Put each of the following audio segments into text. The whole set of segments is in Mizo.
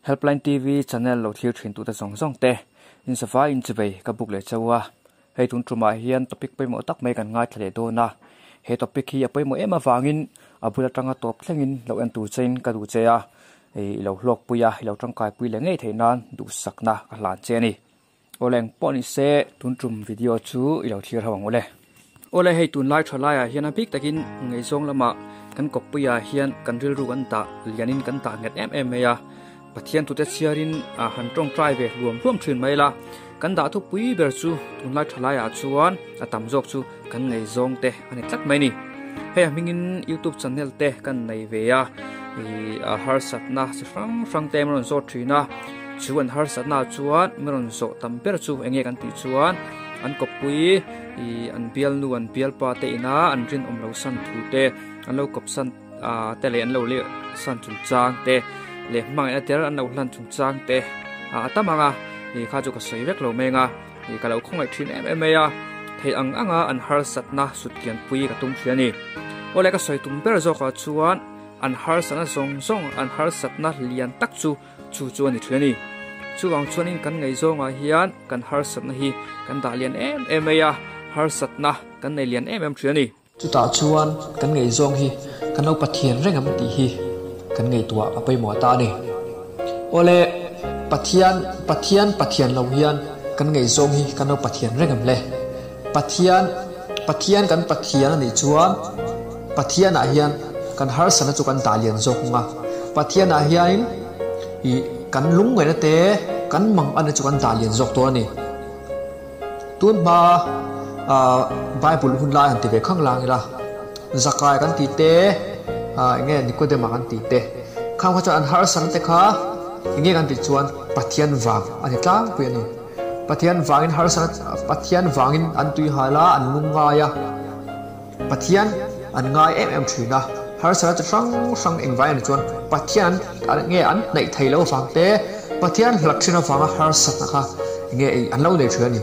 Helpline TV channel lo thlir thin tute zawng zawng te in safa in chivei ka buk leh chauh a, hei tun tumah hian topic pawimawh tak mai kan ngaithla leh dawn a, he topic hi a pawimawh em avangin a bul atanga tawp thlengin lo en tur chein ka duh che a, i lo hlawkpui a, i lo tangkaipui leh ngei theih nan duhsakna ka hlan che a ni. Awle eng pawh ni se tun tum video chu i lo thlir ho ang ule. Awle hei tunlai tha laiah hian a bik takin ngaihzawng lamah kan kawppuiah hian kan rilru kan dah lianin kan dah nghet em em mai a, Pathian tute chhiarin a han tawngtai ve hluam hluam thin mai la, kan dah thupui ber chu tunlai tha laiah chuan a tam zawk chu kan ngaihzawng te a ni tlat mai ni. Hei a hmingin youtube channel te kan nei ve a, ih a harsatna chi hrang hrang te an rawn zawt thin a, chu an harsatna chuan min rawn zawh tam ber chu eng nge kan tih chuan an kawppui ih an bialnu an bialpa te ina an rinawm lo san thu te an lo kawp san ah te leh an lo leh san chung chang te leh hmangaihna tel an lo hlan chung chang te ah a tam ang a ih kha chu ka sawi vek lo meng a ih ka lo khawngaih thin em em mai a theih ang anga an harsatna sut kian pui ka tum thin a ni awle ka sawi tum ber zawkah chuan an harsatna zawng zawng an harsatna lian tak chu Chu chu a ni thin a ni. Chuvang chuanin kan ngaihzawngah hian kan harsatna hi kan dah lian em em mai a, harsatna kan nei lian em em thin a ni. Chutah chuan kan ngaihzawng hi kan lo Pathian reng ang tih hi kan ngaihtuah a pawimawh ta a ni. Awle, Pathian, Pathian Pathian lo hian kan ngaihzawng hi kan lo Pathian reng ang le. Pathian, Pathian kan Pathian a nih chuan Pathianah hian kan harsatna chu kan dah lian zawk ang a, Pathianah hianin ih kan lungngaihna te, kan manganna chu kan dah lian zawk dawn a ni. Tun hma ah Bible hun lai han ti ve khang lang ila, Zakai kan tih te, ah eng nge Nikodema kan tih te, khang kha chuan an harsatna te kha eng nge kan tih chuan Pathian vang a ni tlangpui a ni. Pathian vangin harsat Pathian vangin an tui hal a, an lung ngai a. Pathian an ngai em em thin a. Harsatna chi hrang hrang engvai a ni chuan Pathian an nge an hnaih thei lo vang te, Pathian hlat thin avanga harsatna kha nge an lo nei thin a ni.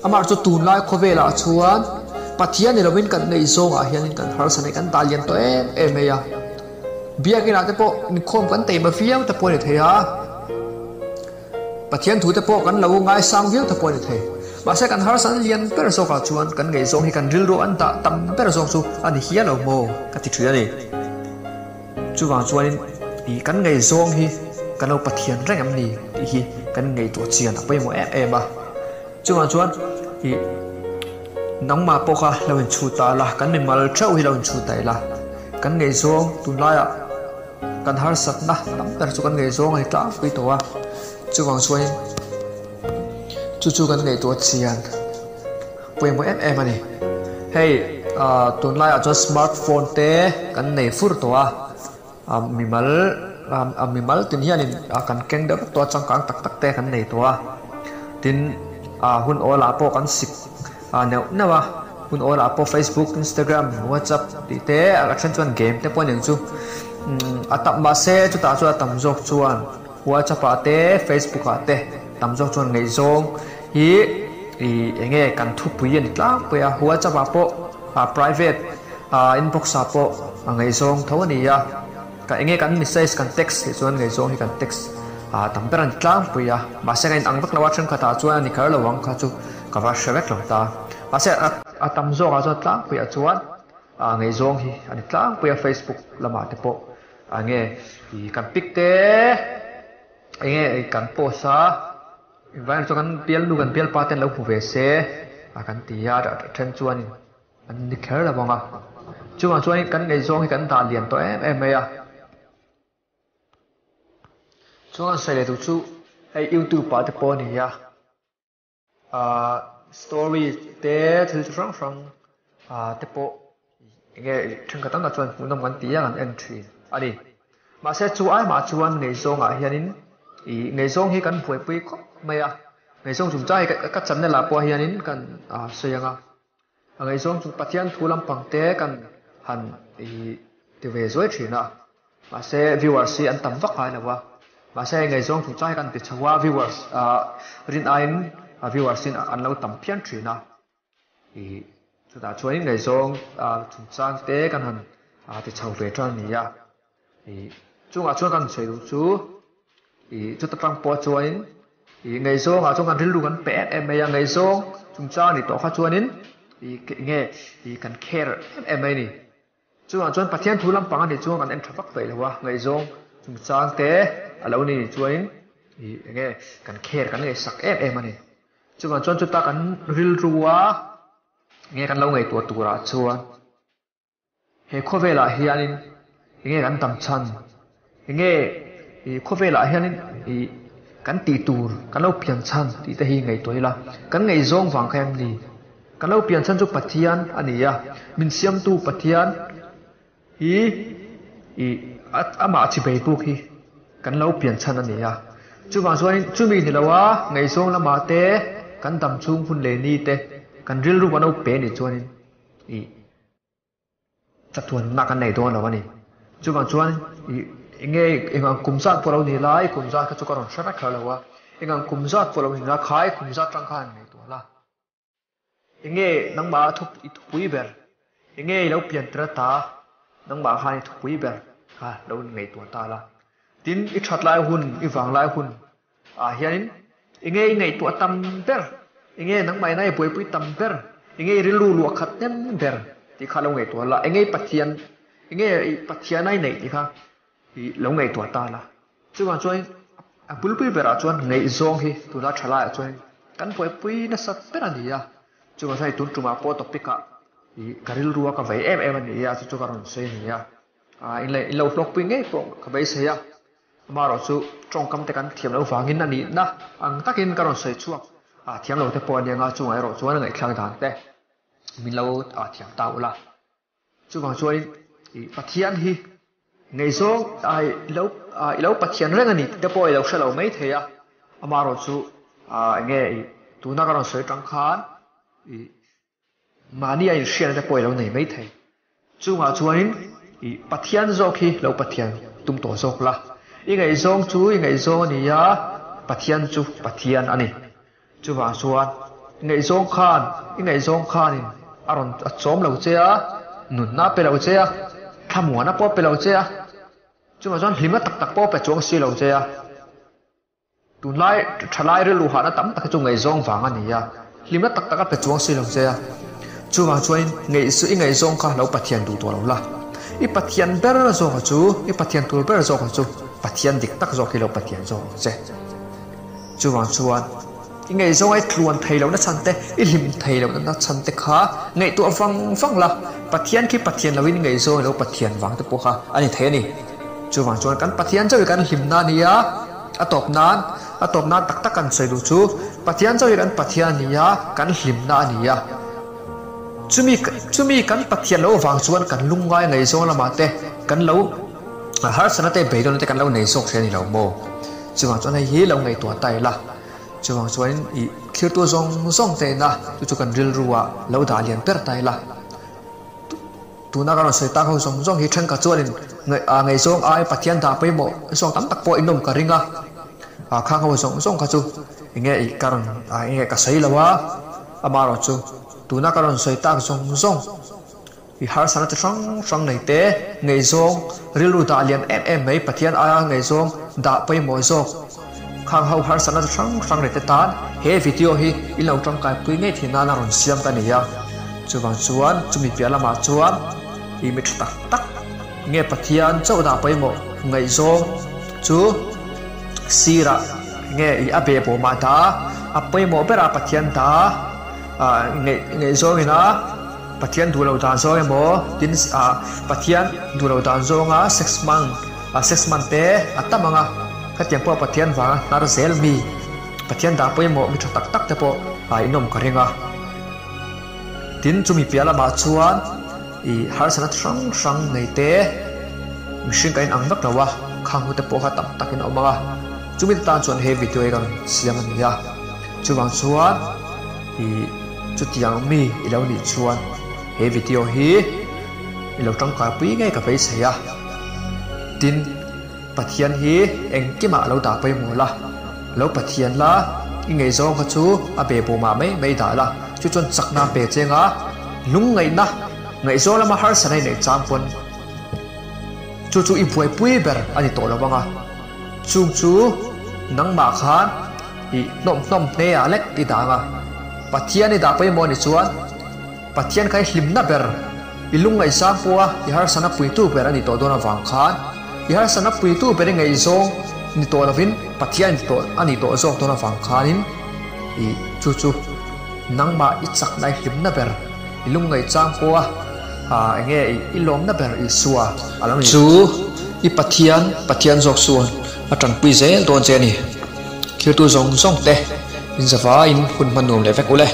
Amah chu tunlai khawvelah chuan Pathian ni lovin kan neih zawngah hianin kan harsatna hi kan dah lian tawh em em mai a. Biakinah te pawh inkhawm kan teima viau te pawh a ni thei a. Pathian thute pawh kan lo ngaisang viau ta pawh a ni thei. Mahse kan harsatna lian ber zawkah chuan kan ngaihzawng hi kan rilru an dah tam ber zawk chu a ni hial lo maw ka ti thin a ni. Chuvang chuanin ih kan ngaihzawng hi kan lo Pathian reng em ni tih hi kan ngaihtuah chian a pawimawh em em a. Chuvang chuan ih nangmah pawh kha lo inchhut ta la, kan mimal theuh hi lo inchhut ta ila, kan ngaihzawng tunlaiah, Kan harsatna tam ber chu kan ngaihzawng a ni tlangpui tawh a, chuvang chuanin chu chu kan ngaihtuah chian pawimawh em em a ni. Hei ah tunlaiah chuan smartphone te kan nei fur tawh a, ah mimal ah mimal tin hianin kan keng deuh vek tawh a, changkang tak tak te kan nei tawh a, tin ah hun awlah pawh kan sik ah neuh neuh a. Hun awlah pawh Facebook, Instagram, WhatsApp tih te a then chuan game te pawh a ning chu a tam mahse chutah chuan a tam zawk chuan WhatsApp ah te Facebook ah te tam zawk chuan ngaihzawng hi ih eng nge kan thupui a ni tlangpui a WhatsApp ah pawh ah private ah inbox ah pawh a ngaihzawng tho a ni a ka eng nge kan message kan text tih chuan ngaihzawng hi kan text ah tam ber a ni tlangpui a mahse ka inang vak lo a thenkhat ah chuan a ni kher lo ang kha chu ka va hre vek lo ta. Mahse a tam zawkah chuan tlangpuiah chuan ngaihzawng hi a ni tlangpui a, Facebook lamah te pawh enge ih kan pic te enge kan post a, engvaiah chuan kan bialnu kan bialpa ten lo hmu ve se a kan ti a, a then chuanin an ni kher lo ang a, chuvang chuan kan ngaihzawng hi kan dah lian tawh em em mai a. Chuan sawi leh duh chu hei youtube ah te pawh a ni a. Ahh story te thil chi hrang hrang ah te pawh enge thenkhat ang tak chuan hmuhnawm kan ti a kan en thin a ni. Mahse chu ai mah chuan ngaihzawngah hianin ih ngaihzawng hi kan buaipui khawp mai a, ngaihzawng chungchang hi ka channel ah pawh hianin kan ah sawi ang a. A ngaihzawng chu Pathian thu lampang te kan han ih ti ve zuai thin a, mahse viewers hi an tam vak ngai lo a, mahse hei ngaihzawng chung chang hi kan ti chho a, viewers ah rin aiin viewers in an lo tam phian thin a, ih chutah chuanin ngaihzawng ah chungchang te kan han ti chho ve tan a ni a, ih chungah chuan kan sawi duh chu. I chuta tang pawh chuanin i ngaihzawngah chuan kan rilru kan pe em em mai a, ngaihzawng chungchang ni tawh kha chuanin i nge i kan care em em mai a ni. Chuvang chuan Pathian thu lampang a nih chuan kan en tha vak peih lo a, ngaihzawng chungchang te a lo ni chuanin i enge kan care kan ngaihsak em em a ni. Chuvang chuan chuta kan rilrua nge kan lo ngaihtuah turah chuan he khawvelah hianin enge kan tam chhan, enge i khawvelah hianin i kan tih tur kan lo pian chhan tih te hi ngaihtuah ila, kan ngaihzawng vang kha em ni? Kan lo pian chhan chu Pathian a ni a, min siamtu Pathian hi i amah chibei buk hi kan lo pian chhan a ni a. Chuvang chuanin chumi ni loa ngaihzawng lamah te kan dam chhung hun leh ni te kan rilru kan lo pe nih chuanin i Chatuanna kan nei dawn lo a ni. Chuvang chuan i enge eng ang kum zat pawh lo ni la, i kum zat kha chu ka rawn hre vek kher lo a. Eng ang kum zat pawh lo ni la, kha i kum zat tang khan nei tuah la. Enge nangmah a i thupui ber? Enge i lo pian tir ata nangmah khan i thupui ber kha lo ngaihtuah ta la. Tin, i that lai hun, i vang lai hun Ah hianin enge i ngaihtuah tam ber, enge nangmah ina i buaipui tam ber, enge i rilru luah khat hnem ber tih kha lo ngaihtuah la, enge i Pathian, enge i Pathiana i neih tih kha i lo ngaihtuah ta la. Chuvang chuan a bulpui berah chuan ngaihzawng hi tuna tha laiah chuan kan buaipui nasa ber a ni a, chuvang chuan i tun tumah pawh topic ah i ka rilrua ka vei em em a ni a, chu chu ka rawn sawi a ni a, in lo hlawkpui ngei pawh ka beisei a. Amaherawh chu tawngkam te kan thiam loh vangin a nihna ang takin ka rawn sawi chhuak a, thiam lo te pawh a nia chungah erawh chuan a ngaihthlak dan te min lo thiam ta ula. Chuvang chuanin i Pathian hi ngaihzawng i lo i lo Pathian reng a ni tih te pawh i lo hre lo mai thei a, amaherawh chu enge i tuna ka rawn sawi tang khan i Mahni a inhriatna te pawh i lo nei mai thei. Chungah chuanin i Pathian zawk hi lo Pathian tum tawh zawk la. I ngaihzawng chu i ngaihzawng a ni a, Pathian chu Pathian a ni. Chuvang chuan i ngaihzawng khan i ngaihzawng khanin a rawn a chawm lo che a, nunna a pe lo che a, thlamuana pawh a pe lo che a, chuvang chuan hlimna tak tak pawh a pe chuang si lo che a. Tunlai thalai rilru hahna tam tak hi chu ngaihzawng vang a ni a, hlimna tak tak a pe chuang si lo che a. Chuvang chuanin ngaihzu i ngaihzawng kha lo Pathian duh tawh lo la. I Pathian ber zawka chu, i Pathian tur ber zawka chu Pathian dik tak zawk hi lo Pathian zawk ang che. Chuvang chuan i ngaihzawng a i tluan thei lohna chhan te, i hlim thei lohna chhan te kha ngaihtuah vang vang la, Pathian khi Pathian loin i ngaihzawng i lo Pathian vang te pawh kha a ni thei a ni. Chuvang chuan kan Pathian chauh hi kan hlimna a ni a. A tawp nan, a tawp nan tak tak kan sawi duh chu, Pathian chauh hi kan Pathian a ni a, kan hlimna a ni a. Chumi, chumi kan Pathian loh vang chuan kan lungngai ngaihzawng lamah te kan lo harsatna te beidawnna te kan lo nei zawk thei a ni lo maw? Chuvang chuan hei hi lo ngaihtuah ta ila. Chuvang chuanin ih thirtu zawng zawng te ina chu chu kan rilru ah lo dah lian ber ta ila. Tuna ka rawn sawi tak ho zawng zawng hi thenkhat chuanin ngaihzawng ai Pathian dah pawimawh zawng tam tak pawh inawm ka ring a, khang ho zawng zawng kha chu enge ih ka rawn enge ka sawi lo a, amaherawh chu tuna ka rawn sawi tak zawng zawng i harsatna chi hrang hrang nei te ngaihzawng rilru dah lian em em mai Pathian aia ngaihzawng dah pawimawh zawk khang ho harsatna chi hrang hrang nei te tan he video hi in lo tangkaipui ngei thin nana rawn siam ka ni a. Chuvang chuan chumi piah lamah chuan i mi tha tak tak nge Pathian chauh dah pawimawh ngaihzawng chu sirah nge i a beh bawmah dah a pawimawh berah Pathian dah ngaihzawng ina Pathian duh lo dan zawng emaw tin Pathian duh lo dan zawnga sex hmang sex hman te a tam ang a, hetiang pawh Pathian vanga hnar zel mi Pathian dah pawimawh mi tha tak tak te pawh inawm ka ring a. Tin, chumi piah lamah chuan i harsatna hrang hrang nei te, mihring kan inang vek lo a, khang hute pawh kha tam takin a awm ang a, chumi te tan chuan he video hi kan rawn siam a ni a, chuvang chuan i chutiang mi i lo nih chuan he video hi i lo tangkaipui ngei ka beisei a, tin, Pathian hi engkimah lo dah pawimawh la, lo Pathian la, i ngaihzawng kha chu a be bawmah mai mai dah la, chu chuan chakna a pe cheng a, lungngaihna, ngaihzawng lama harsatna i neih chang pawn chu chu i buaipui ber a ni tawh lo vang a, chung chu. Nangmah khan i hlawm hlawm hle ah lek i dang a, Pathian i dah pawimawh ni chuan Pathian kha i hlimna ber, i lungngaihsang pawha i harsatna puitu ber a ni tawh dawn avang khan i harsatna puitu ber i ngaihzawng ni tawh lovin Pathian ni tawh a ni tawh zawk dawn avang khanin i chu chu nangmah i chakna i hlimna ber, i lungngaihchang pawha eng nge i lawmna ber Isua a lo ni. Chu i Pathian, Pathian zawk chuan a tanpui zel dawn che a ni. Thiltu zawng zawng te inzavaiin hun hman nuam leh vek ule.